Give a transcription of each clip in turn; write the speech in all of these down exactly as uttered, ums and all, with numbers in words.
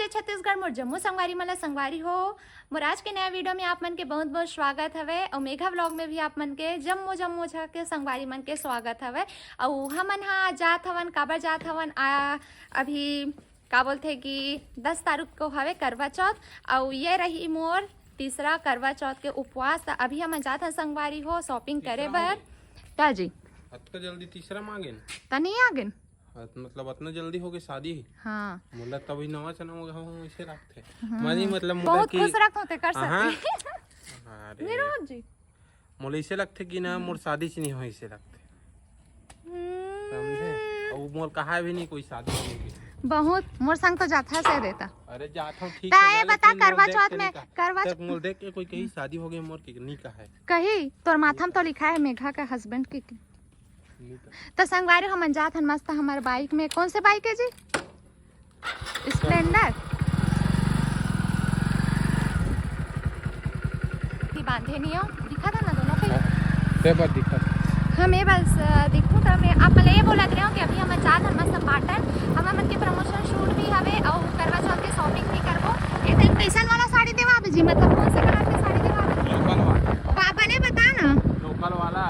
छत्तीसगढ़, मोर जम्मो संगवारी मन ला। संगवारी हो, मोर आज के नया वीडियो में आप मन के बहुत बहुत स्वागत हवे। और मेघा व्लॉग में भी आप मन के जम्मो जम्मो झा के संगवारी मन के स्वागत हवे। और हमन हा जात हवन, काबर जात हवन, आ, अभी का बोलथे कि दस तारीख को हवे करवा चौथ, और ये रही मोर तीसरा करवा चौथ के उपवास। त अभी हमन जात हन संगवारी हो शॉपिंग करे बर। का जी? अतका जल्दी तीसरा मांगे न? त नहीं आ गेन? अत-, मतलब अतना जल्दी हो गए शादी? हाँ। मोला तभी नवा चना हो गया, हम ऐसे रखते। हम्म। मानी मतलब मोला बहुत कि खुश रखते कर हाँ। सकते। अरे। निरोध जी। मोला ऐसे लगथे कि ना, मोर शादी च नहीं हो, ऐसे लगथे। हम्म। समझे? और मोर कहा भी नहीं कोई शादी होगी। बहुत मोर संग तो जाथा से देता। अरे जात हूँ, ठीक त है, ये बता, लेकिन मोर करवा देख चौथ के में, नहीं कहा। करवा तब चौथ मोर देख के कोई कही शादी हो गई मोर की नहीं कहा है। कही तोर माथा में तो लिखा है मेघा का हस्बैंड की। नहीं कहा। तो संगवारी हमन जात हन मस्त हमर बाइक में। कौन से बाइक है जी? स्प्लेंडर। भी बांधे नहीं हो, दिखा था ना दोनों को ही। हाँ, से बात दिखा था। हम ये बस, अ, दिखूं तो मैं आप पहले ये बोलत रहे हो कि अभी हम जात हन मस्त पाटन, हम मन के प्रमोशन शूट भी हवे और करवा चौथ के शॉपिंग भी करबो। ये तो कैसन वाला साड़ी देवा अभी जी, मतलब कौन से कलर के साड़ी देवा अभी? लोकल वाला। बाबा ने बता ना। लोकल वाला।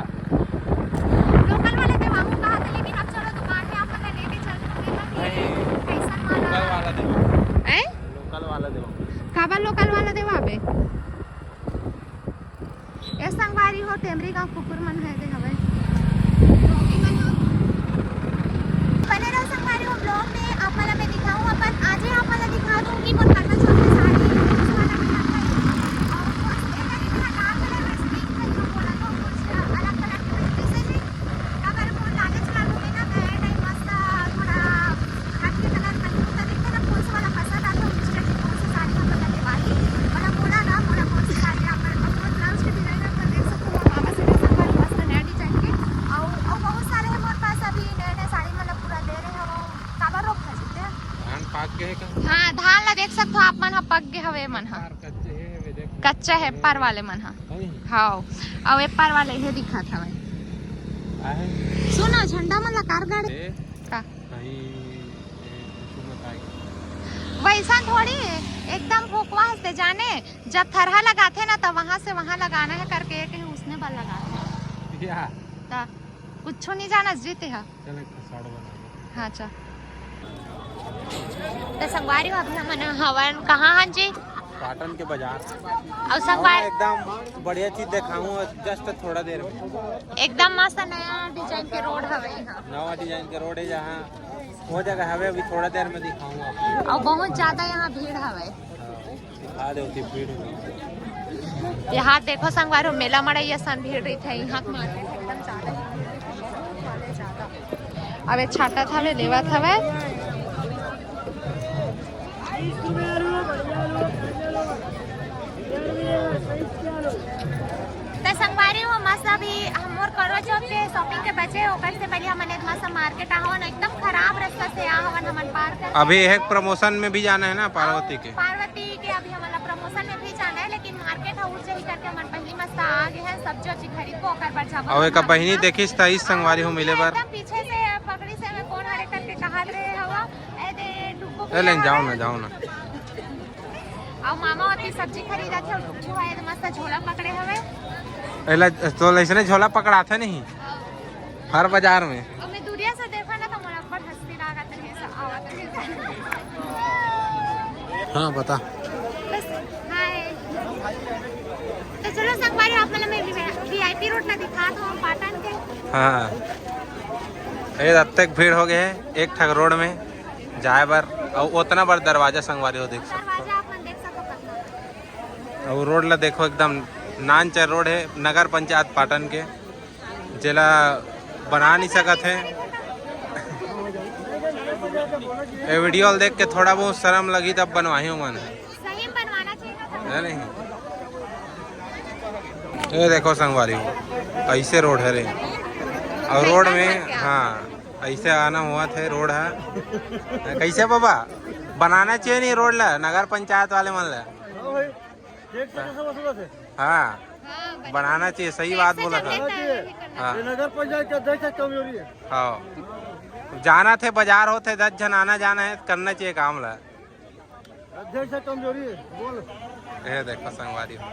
लोकल वाला देवाहूँ कहा था, लेकिन अब चलो दुकान में आप पता लेके चलते हैं ना कि नहीं। कैसन वाला। लोकल वाला देवाहूँ। हैं? लोकल वाला देवाहूँ। काबर लोकल वाला देवाबे? ए संगवारी हो, टेमरी गांव कुकुर मन है दे हवे। बने रहो संगवारी हो व्लॉग में, आप वाला मैं दिखाऊँ अपन। आज ही आप वाला दिखा दूँ कि मोर करवा चौथ में साड़ी, उस वाला भी आता है। और वो इतना डार्क कलर में, पिंक में जो बोला तो कुछ अलग कलर के वजह से नहीं। अगर वो लालच लागू में ना, नया टाइम मस्त थोड़ा हट के कलर पहनूँ तो देखते ना कौन सा वाला पसंद आता है, उस टाइप की कौन सी साड़ी हम लोग का दिवाली वाला बोला ना, बोला कौन सी साड़ी आप पर, और वो ब्लाउज के डिजाइन आप देख सकते हो, बाबा से भी संगवारी मस्त नया डिजाइन के। और, और बहुत सारे हैं मोर पास अभी नए नए साड़ी मतलब पूरा दे रहे हो। काबर रोक खा सकते हैं? धान पाक गए का? हाँ, धान ला देख सकते हो आप मन ह, पक गए हवे मन ह। पार कच्चे है, वे देख। कच्चा है पार वाले मन ह। है नहीं? हाँ, अउ ए पार वाले हे दिखत हवे। आहे? सुनो, झंडा मन ला कार गाड़े। ए? का? कहीं, ए, कुछ मत आए। वैसा थोड़ी एकदम फोकवा हंसते जाने, जब थरहा लगाथे ना, तब वहां से वहां लगाना है करके, ये कहीं उसने बल लगाथे। या। ता कुछ नहीं जाना जीते हा। चल, एक ठो शॉर्ट बना दे। हाँ, चल। तो संगवारी हो, अभी हमन हवन कहाँ हन जी? पाटन के बाजार। और संगवारी एकदम बढ़िया चीज दिखाऊं, जस्ट थोड़ा देर में। एकदम मस्त नया डिजाइन के रोड हवे यहाँ। नवा डिजाइन के रोड है यहाँ, वो जगह हवे, अभी थोड़ा देर में दिखाऊं आपको। और बहुत ज्यादा यहाँ भीड़ हवे। दिखा दे उतनी भीड़ में। यहाँ देखो संगवारी हो, मेला मड़ई असन भीड़ रहिथे, यहाँ के मार्केट एकदम ज्यादा ही भीड़ रहिथे, बहुत ज्यादा। अब ये छाटत हवे, लेवत हवे। त संगवारी हो, मस्त अभी हम मोर करवा चौथ के शॉपिंग के बचे, ओकर से पहले हमन एक मस्त मार्केट आहवन, एकदम खराब रास्ता से आहवन हमन पार करके। अभी एक प्रमोशन में भी जाना है ना पार्वती के। पार्वती के अभी हमन ला प्रमोशन में भी जाना है, लेकिन मार्केट ह उठ जाही करके हमन पहली मस्त आ गए हैं, सब्जी उब्जी खरीदबो, ओकर बाद जाबो और हम एक बहिनी मार्केट। देखिस त इस संगवारी हो मिले बर। एकदम पीछे से पकड़ी से हमें कौन हरे करके कहा रहे हवा, ए दे डुब्बो ए, लेन जाओ ना, जाओ ना। अउ मामा ओती सब्जी खरीदत हे, अउ टुकू ह ए दे मस्त झोला पकड़े हवे। एला तो ऐसने झोला पकड़ाथे नहीं हर बाजार में। अउ मैं दूरिया से देखा ना तो मोला बड़ हंसी लागत रहे, सब आवत रहे। हाँ, बता। बस, हाय। तो चलो संगवारी, आप मन ला मैं वीआईपी रोड ला दिखा दो हम पाटन के। हाँ, ये अब तक भीड़ हो गए है एक ठक रोड में जाए बर, अउ ओतना बड़ दरवाजा संगवारी हो देख सकते हो। दरवाजा आप मन देख सकते हो कितना। अउ रोड ला देखो, एकदम नान चर रोड है नगर पंचायत पाटन के, जेला बना नहीं सकत है। ये वीडियो ला देख के थोड़ा बहुत शर्म लगी तब बनवाही मन। सही बनवाना चाहिए ना। है नहीं? ये देखो संगवारी हो, ऐसे रोड है रे। और रोड में, हाँ, ऐसे आना हुआ थे रोड है। कैसे बाबा, बनाना चाहिए नहीं रोड ला, नगर पंचायत वाले मन ला। हाँ भाई, देख सकते सब वसूलत है। हाँ, हाँ, बनाना चाहिए, सही बात बोला था। बनाना चाहिए। हाँ। ये नगर पंचायत के अध्यक्ष है, कमजोरी है। हाँ, जाना थे, बाजार होते, दस जन आना जाना है, करना चाहिए काम ला। अध्यक्ष से कमजोरी है, बोल। ये देखो संगवारी हो,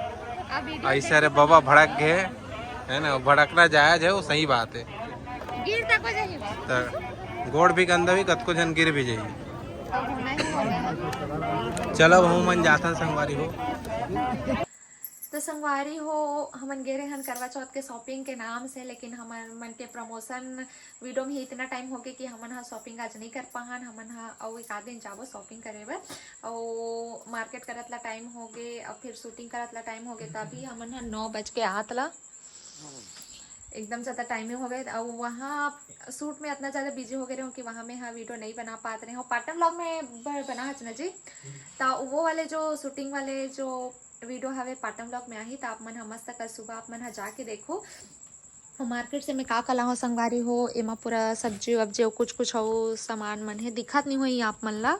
अब वीडियो ऐसे अरे बाबा भड़क गए, है ना? भड़कना जायज है, वो सही बात है। गिर तक हो जाही। तो गोड़ भी गंदा भी, कतको झन गिर भी जाही। अब होना ही होगा। चलो, हम मन जाथन संगवारी हो। तो संगवारी हो, हमन गे रहे हन करवा चौथ के शॉपिंग के नाम से, लेकिन हमन मन के प्रमोशन वीडियो में ही इतना टाइम हो गया कि हमन हा शॉपिंग आज नहीं कर पाहन। हमन हा अउ एक आध दिन जाबो शॉपिंग करे बर, अउ मार्केट करत ला टाइम हो गए, अब फिर शूटिंग करत ला टाइम हो गए, तभी हमन हा नौ बज के आत ला एकदम ज्यादा टाइमिंग हो गए। और वहाँ शूट में इतना ज्यादा बिजी हो गए रहे कि वहाँ में हाँ वीडियो नहीं बना पाते रहे हो। पाटन व्लॉग में ब- बना हच ना जी, तो वो वाले जो शूटिंग वाले जो वीडियो हवे पाटन व्लॉग में आही, तो आप मन हम मस्त कर सुबह आप मन हा जाके देखो। और मार्केट से मैं का का लाहूँ संगवारी हो, एमा पूरा सब्जी वब्जी और कुछ कुछ हो सामान मन है, दिखत नहीं होई आप मन ला।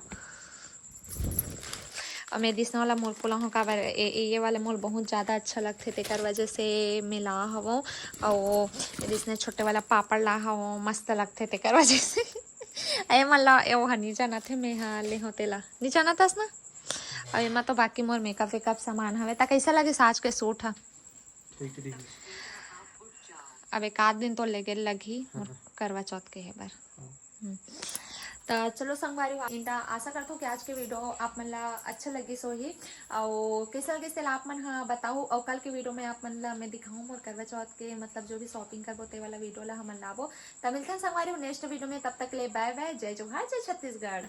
और मैं दिसने वाला मोल को लाहूँ काबर ए, ए, ये वाला मोल बहुत ज़्यादा अच्छा लगथे, तेकर वजह से मैं ला हवो। और दिसने छोटे वाला पापड़ ला हवो, मस्त लगथे तेकर वजह से। ए मन ला ए ओहा नहीं जानत हे, मैं हा ले हो तेला नहीं जानत हस ना। और एमा तो बाकी मोर मेकअप वेकअप सामान हवे। ता कैसा लगे आज के सूट हा? ठीक ठीक। अब एक आध दिन तो लेगे लगही मोर करवा चौथ के हे बर। हम्म। त चलो संगवारी हो, इंदा आशा करता हूँ कि आज के वीडियो आप मन ला अच्छा लगिस होही। और कैसा लगिस तेला आप मन हा बताओ, और कल के वीडियो में आप मन ला मैं दिखाऊँ मोर करवा चौथ के, मतलब जो भी शॉपिंग करबो ते वाला वीडियो ला हमन लाबो। त मिलते हैं संगवारी हो नेक्स्ट वीडियो में, तब तक के लिए बाय बाय, जय जोहार, जय छत्तीसगढ़।